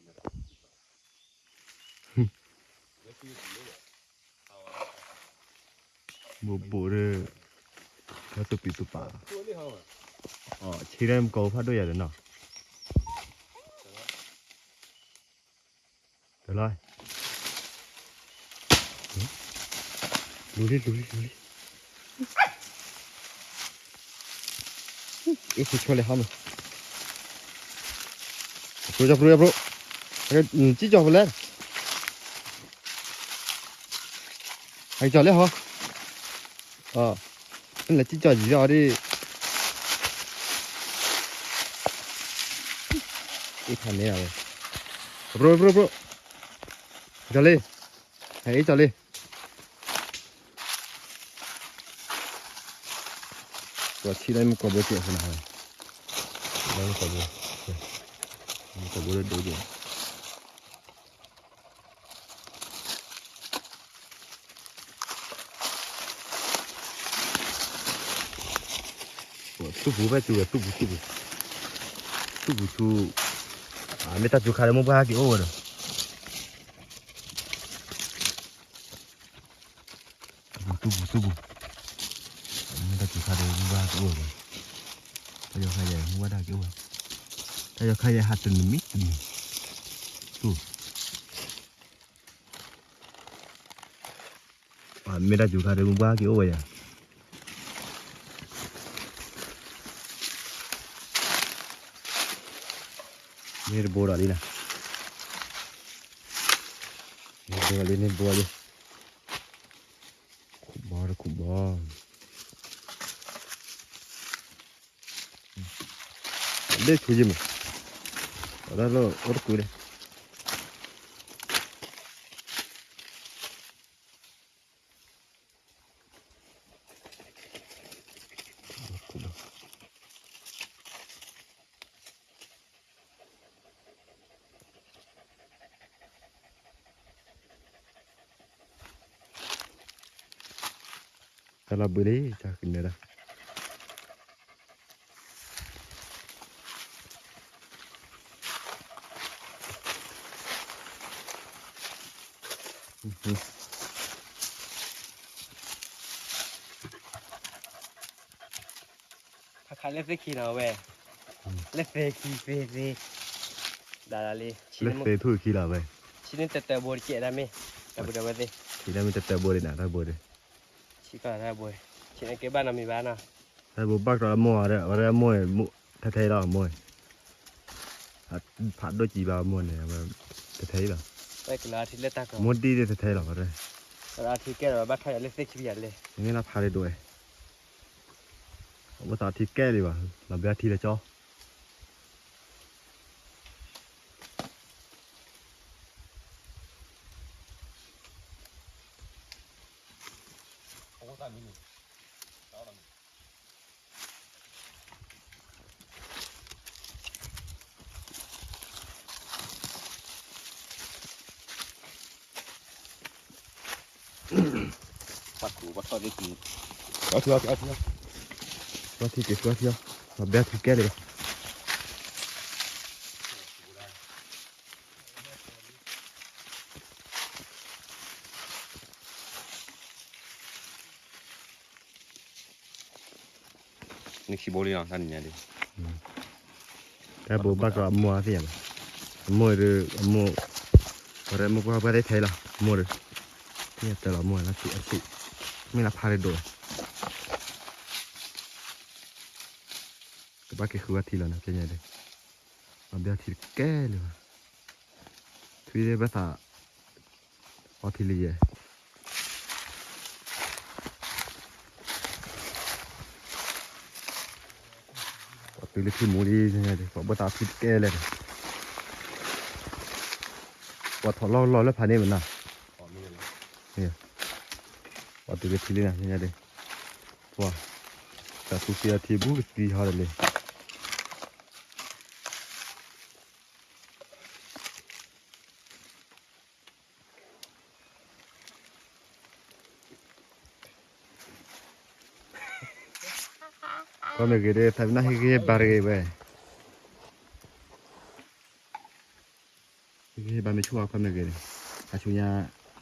ၣ်လံ. ပှၤဆံးလၢမုၢ်ကီၢ်ဘိကဲးဖဲန့ၣ်, လၢမုၢ်ကီၢ်ဘိ, မုၢ်ကီၢ်ဘိလၢဒိကဲး, သူၣ်ပူၤဖဲသူဝဲ သူၣ်ပူၤ သူၣ်ပူၤ, သူၣ်ပူၤသူ, မ့ၢ်တၢ်စူၤခါဒီးမိၢ်ပှၢ်ဟဲက့ၤအိၣ်ဝဲဒီး သူၣ်ပူၤ သူၣ်ပူၤ, မ့ၢ်တၢ်စူၤခါဒီးမိၢ်ပှၢ်ဟဲက့ၤအိၣ်ဝဲ, တၢ်ယီၤခါယဲ မိၢ်ပှၢ်တၢ်ဟဲက့ၤအိၣ်ဝဲ, တၢ်ယီၤခါယဲဟးတနံၤမံၤတနံၤ, သူၣ် မ့ၢ်တၢ်စူၤခါဒီးမိၢ်ပှၢ်ဟဲက့ၤအိၣ်ဝဲယၤ, မ့ၢ်တဘိဒီးလံနၤ, မ့ၢ်တဘိလံ မ့ၢ်တဘိလံ, ခိၣ်ဘီတခိၣ်ဘီ, လၢဆူယမး, အတၢ်လၢအိၣ်တကူဒီး တ တၢ်လီၤဘှံးလံ တၢ်ကနၢၤဒၣ် ခါခါလၢသ့ၣ်ခံနီၤဝဲ, လၢသ့ၣ်ခံသ့ၣ်သ့ၣ်, ဒၣ်လၢလံ, လၢသ့ၣ်ထူၣ်ခံလီၤဝဲ, ဆံန့ၣ်တတၢၢ်ဘိတကဲဒၣ်မ့ၢ်, တၢ်ဘိဒၣ်ဝဲသ့ၣ်, ဆံန့ၣ်မ့ၢ်တတၢၢ်ဘိဒၣ်နၤ တၢ်ဘိဒၣ်, ဆံကီၢ်တၢ်ဘိ, ဆံန့ၣ်ကဲဘၣ်နီတမံၤဘၣ်နီၤ, တၢ်ဘိဘၣ်ကီးလၢမိၢ်အီၤဒီး အဝဲဒၣ်မိၢ်, ထဲထဲအံၤလီၤမိၢ်, ဖးဒိၣ်ကံဘၣ်မိၢ်န့ၣ် အဝဲ, ထဲထဲအံၤလီၤ, မိၢ်ဒံၣ်န့ၣ်ထဲထဲလီၤ, ထံကဲလီၤဘၣ်ထီၣ်ယၤလၢသ့ၣ်ခံပယၤလဲၣ်, မ့ၢ်လၢဖးဒိၣ်ဝဲ အဝဲသးထံကဲလံဘၣ်, လီၤဘျၢထံလၢကၠီ, ပှၤထီၣ်ဒ်က့ၤ, ထီၣ်ထံ, ထီၣ်ထံက့ၤ ထီၣ်ထံ, လီၤဘျၢထံကဲလံဘၣ်. နခံဘိလံနီၤ တၢ်နံၤညါဒ်, တၢ်ဘိဘၣ်ကီးအမိၢ်အသ့ၣ်ညါဘၣ်, အမိၢ်ဒ်အမိၢ်, ပှၤဒီးမိၢ်ပှၢ်ပှၢ်သ့ၣ်ထဲလီၤ မိၢ်ဒီး, သ့ၣ်ညါတၢ်လီၤမိၢ်လၢထံအဆံ, မ့ၢ်လၢဖးဒိၣ်ဝဲ, ကဘၣ်က့ၤဃုဝဲထံလီၤနီၤ ဖဲညါဒ်, လီၤဘျၢထံတကဲလံဘၣ်, ထွံၣ်သ့ၣ်ဘၣ်သး အီထံလံယဲၢ်, ပှၤတုၤလၢထံမူလံ, ပှၤဘၣ်သးထံတကဲလဲၣ်, ပှၤထီၣ်လီၢ်လီၢ်လၢဖးန့ၣ်မနၤ, ပှၤတုၤလၢထံလံနၤ ဖဲညါဒ်, ပှၤ, တၢ်သူစ့အီထံဘူးကသံဟီဒီးလံ ကွၢ်မ့ၢ်ဂ့ၤဒီး သးပ့ၤနီၣ်ဟ့ၣ်ဂံၢ်ဟ့ၣ်ဘါတဂ့ၤဝဲ, ဟ့ၣ်ဂံၢ်ဟ့ၣ်ဘါမ့ၢ်ဆူၣ်အီၤ ကွၢ်မ့ၢ်ဂ့ၤန့ၣ်, အဆူညါ,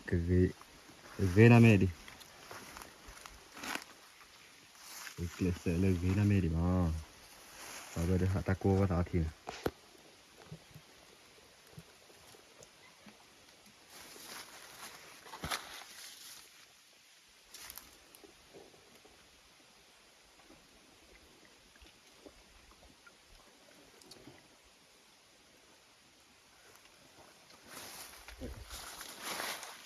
ကဂ့ၤ, ဂ့ၤနၤမ့ၢ်ဒ်, ကျဲးစၢးလၢဂ့ၤနၤမ့ၢ်ဒ်မး, ပှၤဝဲဒီးဟးတၢ်ကိးဝဲသးအီထံန့ၣ်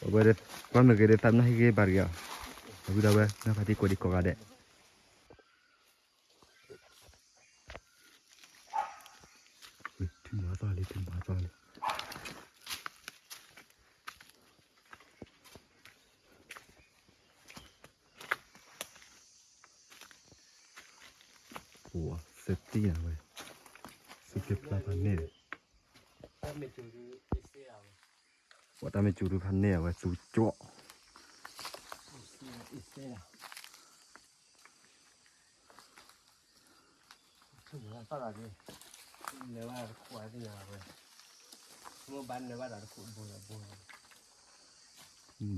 အဝဲဒၣ်, ကွၢ်မ့ၢ်ဂ့ၤဒီး သးပ့ၤနီၣ်ဟ့ၣ်ဂံၢ်ဟ့ၣ်ဘါတဂ့ၤအီၤ, အဝံဒၣ်ဝဲ နီၢ်ဖါတံၢ်ကိးဒံကိးဂၤဒဲး, ထံမၤသီလံ ထံမၤသီလံ. ပှၤသတံၢ်နၤဝဲ, သူၣ်က့ဖျါဖးန့ၢ်, ပှၤတၢ်မ့ၢ်စူၤဒုဖးန့ၢ်အဝဲသူကၠီၣ်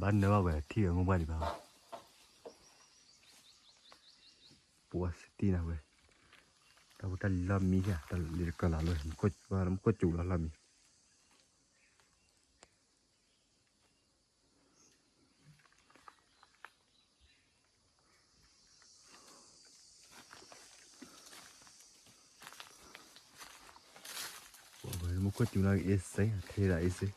ဘၣ်နၢဘၣ်ဝဲထံၣ်ဝဲမိၢ်ပှၢ်ဒံးဘၣ်, ပှၤသတံၢ်နၤဝဲ, တၢ်ဖိတၢ်လံၤလီၢ်မံဧါ, တၢ်လံၤတကလးလၢ မူခိၣ်စူၤလီၤလီၢ်မံ ပှၤဝဲမူခိၣ်စူၤနီၢ်က့ၤအ့စ့, ထဲဒၣ်အ့စ့. ပှၤဝဲမူခိၣ်စူၤနီၢ်က့ၤအ့စ့,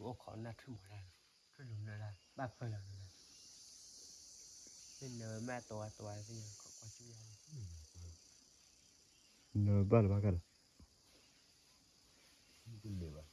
အိၣ်ခိးနၢ်ထွံၣ်မီၤတၢ်, ထွံၣ်လူၤနၢ်တၢ် ဘၣ်ဖၢလီၤနၢ်, မ့ၢ်နၢၤဝဲမ့ၢ်အတီဝါတီဝါသ့ၣ်ညါ ခီကွၢ်ကၠူၣ်ယါန့ၣ်, နၢၤဘၣ်လၢၤဘၣ်ကါဒီး တလဲၤဘ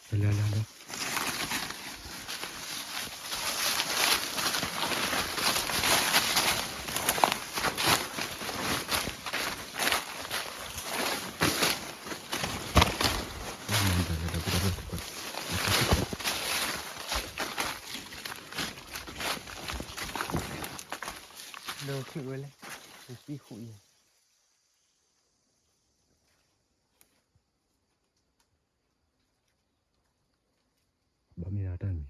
ၣ်. လၢလၢလၢ လၢခံဝဲလဲၣ်, ပံၣ်ဃူအံၤ ဘၣ်မ့ၢ်ဒၣ်တၢ်မံၤ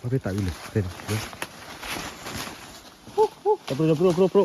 ဘၣ်သ့ၣ်သးအံၤလဲၣ်, ပရိပရိပရိပရိပရိ.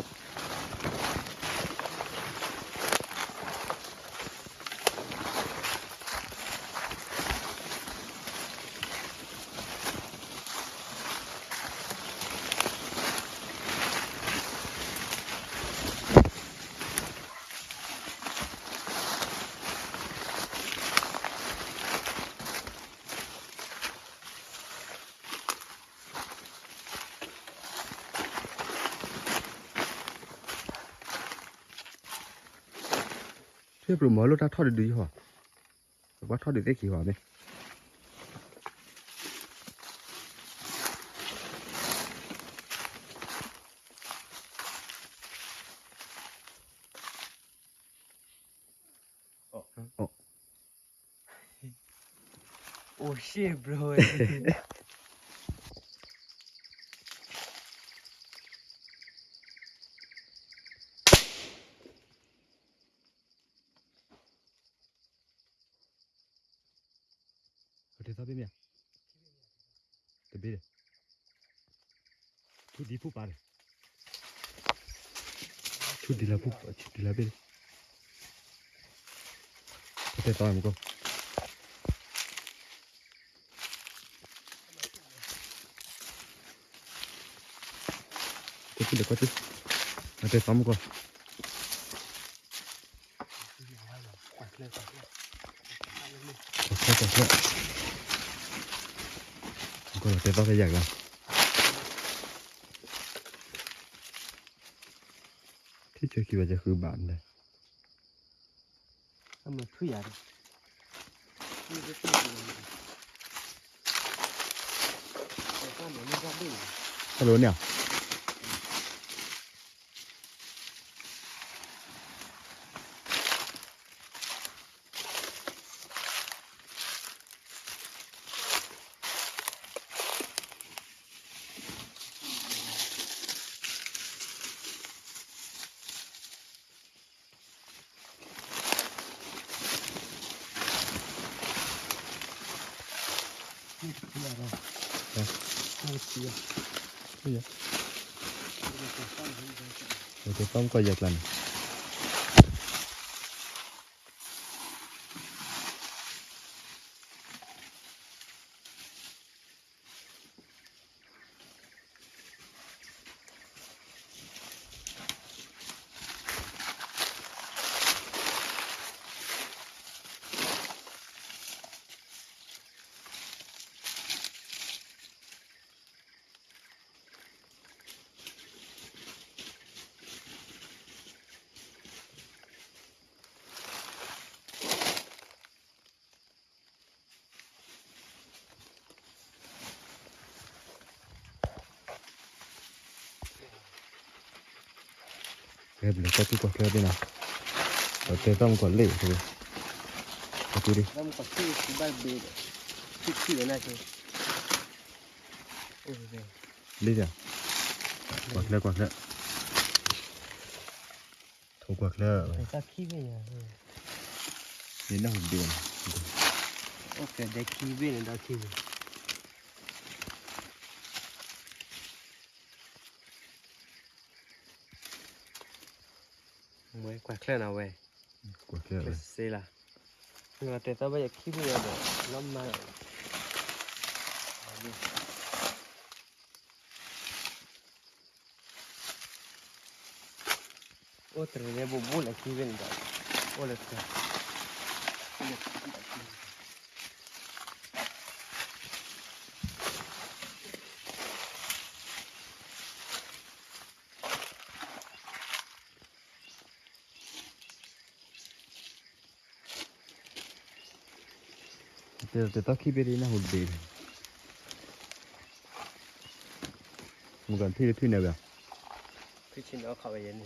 ယဲၢ်ပျိမၤလိတၢ်ထီၣ်ဒုဒုယဟီၣ်, ပှၤထီၣ်ဒုသ့ၣ်ခံဟီၣ်မ့ၢ် Oh shit, bro. တဲသီဘ့ၣ်မ့ၢ်ဧါ, တဘ့ၣ်ဒီး, ဆူဒံဖုပာ်ဒီး, ဆူဒံလၢဖု, ဆူဒံလၢဘ့ၣ်ဒီး, တဲသီမူကီၢ် ကီၢ်ထံၣ်ဒီးကီၢ်ထံၣ်, အတဲသီမူကီၢ်, ကွၢ်ချၢကွၢ်ချၢ, မူကီၢ်လီၤတဲသီဖဲယၤကလါ, ထံၣ်ဆၢခံဘၣ်ကဃုဘၣ်န့ၣ် အမၤထွံၣ်ယၤဒီး, hello န့ၣ်ဧါ. Ê, ê, ê, tôm coi vẹt lắm. Kìa, bla kò tu kò kìa bên này. Kò tè tao mù kò lê thôi. Kò tu đi. Đi kìa. Kò kìa, kò kìa. Thôi kò kìa. Đi nó không đi. Ok, để khi bên này đó khi. Mùi quạt khleo nào về. Quạt khleo về. Xí là. Nó là tè tao bây giờ khi bây giờ để nó mà. Ô, tao này bố bố là khi bên đó. Ô, là khi. Tè tao khi bên đi nó hụt đi. Một gần phi phi nào vậy? Phi xin đó khỏi vậy nè.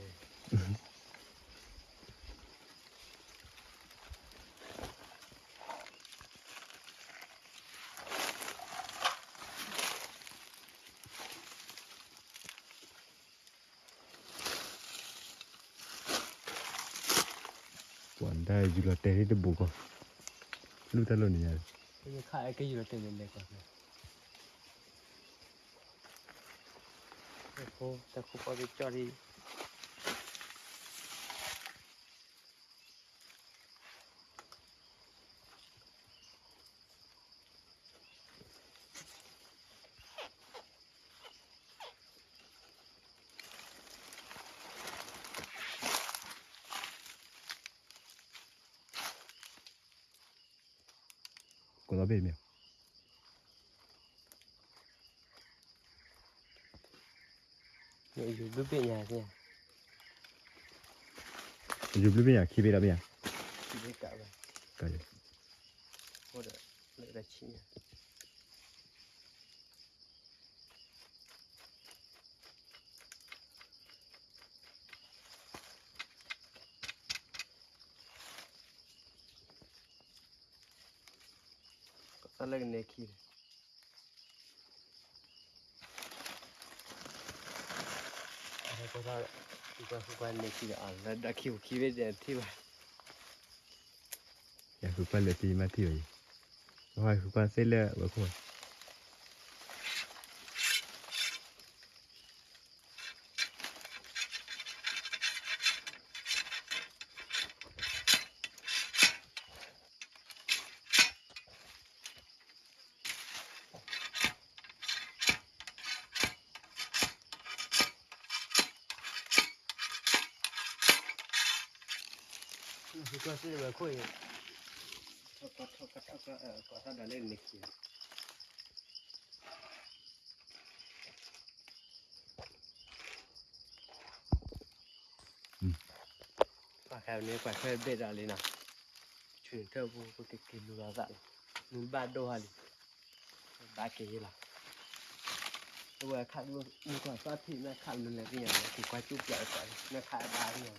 Quảng Đàယူၤလီၤတဲာ်တဘူးကီၢ်, လူၢ်တၢ်လိၣ်န့ၣ်ညါ, ခါအဲၣ်ကယူၤလီၤတဲာ်န့ၣ်လဲၤကွၢ်, တၢ်ခိၣ်ပီၣ်သ့ၣ်ကၠီၣ်လံ. ကိးလီၤဘ့ၣ်မ့ၢ်, ယူၤဘျုးဘ့ၣ်ညါ, ယူၤဘျုးဘ့ၣ်ညါ ခံဘ့ၣ်ဒီးဘ့ၣ်ညါ, ကးလံ, အိၣ်ဒီး လၢတၢ်ဆံၣ်ညါ ကသးလၢကနဲခံဒီး ကွၢ်ကွၢ်န့ၣ်ခံဒီး လၢဒၣ်ခံပူၤခံဘ့ၣ်ဒီးထံၣ်ဘၣ်, ယဃုကွၢ်လၢသံမ့ၢ်ထံၣ်ဘၣ်အံၤ, ယဃုကွၢ်သ့ၣ်လၢဝဲခိၣ် ကွၢ်စ့ၢ်ဝဲခိၣ်အံၤ, ကွၢ်ထီၣ်ကွၢ်ထီၣ်ကွၢ်, ကွၢ်ထီၣ်ဒီးလၢန့ၣ်ခံ ပှၤခဲန့ၣ် ပှၤထွဲဘ့ၣ်ဒီးလံနီၤ, ဆူၣ်ထၢၣ်ပူၤ ပကက့ၤလူၤလီၤသးလီၤ, မုၢ်ဘၣ်ဒိၣ်ဟါလံ, ဘၣ်က့ၤယဲလီၤ, အဝဲခးဒိၣ်မုၢ်ကွၢ်သီၣ်ထံၣ် မ့ၢ်ခးမနုၤလဲၣ်သ့ၣ်ညါလီၤ, က့ၤကွၢ်ကၠူၣ်ပျးအသးလံ မ့ၢ်ခးအဘၣ်သ့ၣ်ညါလီၤ.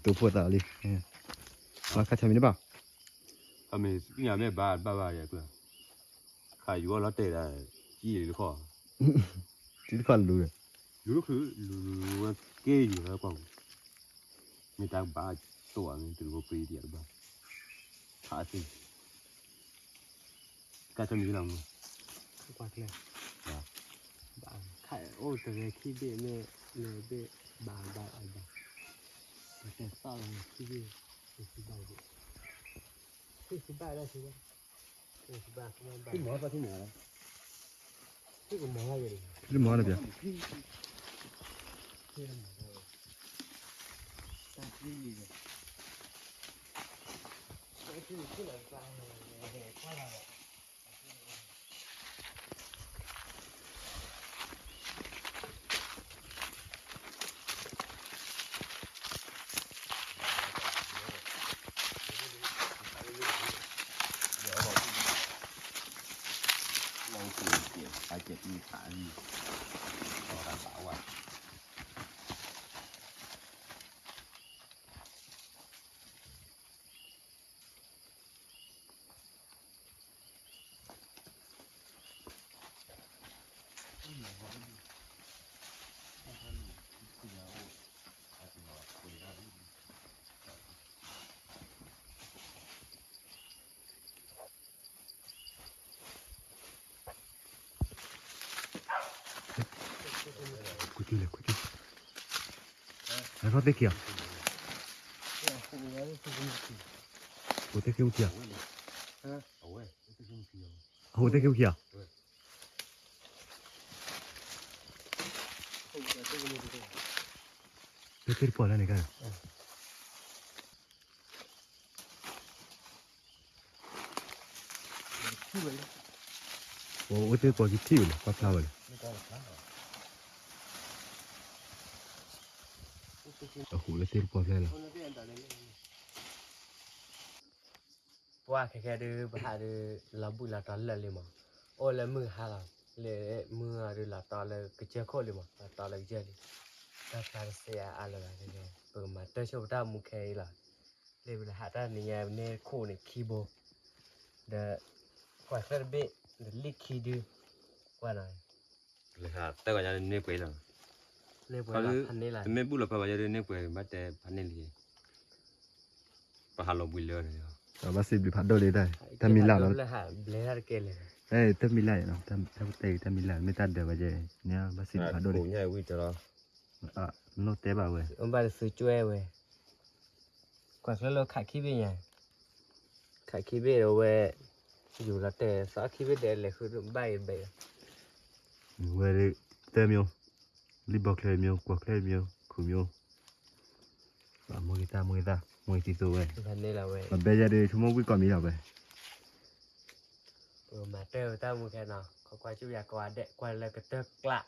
တိၢ်ဖိသးလံ, ဘၣ်ခါဆါမံၤန့ၣ်ဘၣ်, အမ့ၢ်သ့ၣ်ညါမ့ၢ်ဘၣ်ဘၣ်ဘၣ်ယဲၢ်ကျၢၤ, ခါယူၤအီၤလီၤတဲာ်ဒၣ်, ကံၣ်လံတခီ, ကံၣ်တခီလူၤ, လူၤတချုးလူၤဝဲက့ၤယူၤလၢကွၢ်ပူၤ, မ့ၢ်တၢ်ဘၣ်တိၢ်အမ့ၢ်တရူးဖိပျံၤတယၤတဘၣ်, ခါသ့ၣ် ကၢ်ထီၣ်မံၤလီၤမး, ကွၢ်ကျဲ, ဘၣ်ခါအိၣ်တဂဲၤခံဘ့ၣ်မ့ၢ်လၢဘ့ၣ်ဘၣ်ဘၣ်အဘၣ်, ပတဲသီၣ်လီၤခံဘ့ၣ်, ခံဘၣ်ဘ့ၣ်, ခံဘၣ်လၢခံဘၣ်, ခံဘၣ်, မ့ၢ်လၢပျၢ် ကွၢ်ထံလဲၣ်, ကွၢ်ထံ, အဟိသ့ၣ်ခံမူခံဧါ, အဟိသ့ၣ်ခံမူခံဧါ, သ့ၣ်တပီၢ်လၢန့ၣ်ကါ အိၣ်သ့ၣ်တပီၢ်ကထံၣ်ဝဲလဲၣ်, ကွၢ်ဖျါဝဲလဲၣ်, အဟိလၢသ့ၣ်တပီၢ်ဖျါလီၤ. ပှၢ်ခဲခဲဒုး ပဟးဒုး လီၤဘှံးလီၤတီၤလၢာ်လံမး, အိၣ်လၢမုၢ်ဟါလီၤ, လၢမုၢ်ဟါဒုးလီၤတီၤလၢကစၢၢ်ခိၣ်လံမး, လီၤတီၤလၢကစၢၢ်လံ, တၢ်ဖျါတစဲးအါလၢၤဘၣ်, ပကမၤတၢ်ဆိပတၢ်မူခဲအံၤလီၤ, လၢပဟးတၢ်နံၤညါပန့ၢ်ခိၣ်န့ၣ်ခံဘိ, ဒီး ကွၢ်ချၢၣ်တဘ့ၣ်, ဒီးလံၣ်ခံဒု, ကွၢ်နီၤ လၢတၢ်ဂီၤညါန့ၢ်ပှဲၤလီၤ, န့ၢ်ပှဲၤလီၤ, ဖးန့ၢ်လီၤ, တမ့ၢ်ဘူၣ်လီၤဖးဘၣ်ယဲဒုးန့ၢ်ပှဲၤ ဘၣ်တဲဖးန့ၢ်လံ, ပဟးလီၤဘှံးလၢာ်န့ၣ်, ဘၣ်စံးဘျုးဖးဒိၣ်လံတၢ်, တၢ်မံၤလၢ်လီၤ, ဘျဲၣ်တၢ်တကဲလဲၣ်, တၢ်မံၤလၢ်နီၤ, တၢ်တဲတၢ်မံၤလၢ် မ့ၢ်တၢ်ဒၢးဝဲယဲ, န့ၣ်ဘၣ်စံးဘျုးဖးဒိၣ်လံ, လိၣ်တဲဘၣ်ဝဲ, ဘၣ်တသုကွဲဝဲ, ကွၢ်ချၢၣ်လၢခးခံဘ့ၣ်ညါ, ခးခံဘ့ၣ်ဒီးဝဲ, ယူၤလီၤတဲာ်သီခံဘ့ၣ်ဒီးလဲၤဃုဘၣ်အံၤဘဲၣ်, ဝဲ, သၢမျိုး, လံၣ်ဘီချၢမျိုး, ကွီၤချၢမျိုး, ခုမျိုး, မ့ၢ်ဂ့ၤသၣ်, မ့ၢ်ဂ့ၤသၣ်, မ့ၢ်ဂ့ၤသံသိဝဲ, ဘဲယဲဒုး ဆိကမိၣ်ဝံၣ်ကီးမံၤလီၤဝဲ, မၤတၢ်ဝဲတၢ်မူခဲနီၤ, ခီကွၢ်ကၠူၣ်ယၤကိးဂၤဒဲး, ကွၢ်လၢကတၢၢ်ကျး,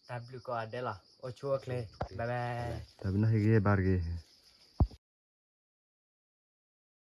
တၢ်ဘျုးကိးဂၤဒဲးလီၤ, အိၣ်ဆူၣ်အိၣ်ချ့, bye bye, တၢ်ဘျုးနီၤ ဟ့ၣ်ဂ့ၤဟ့ၣ်ဘါတဂ့ၤ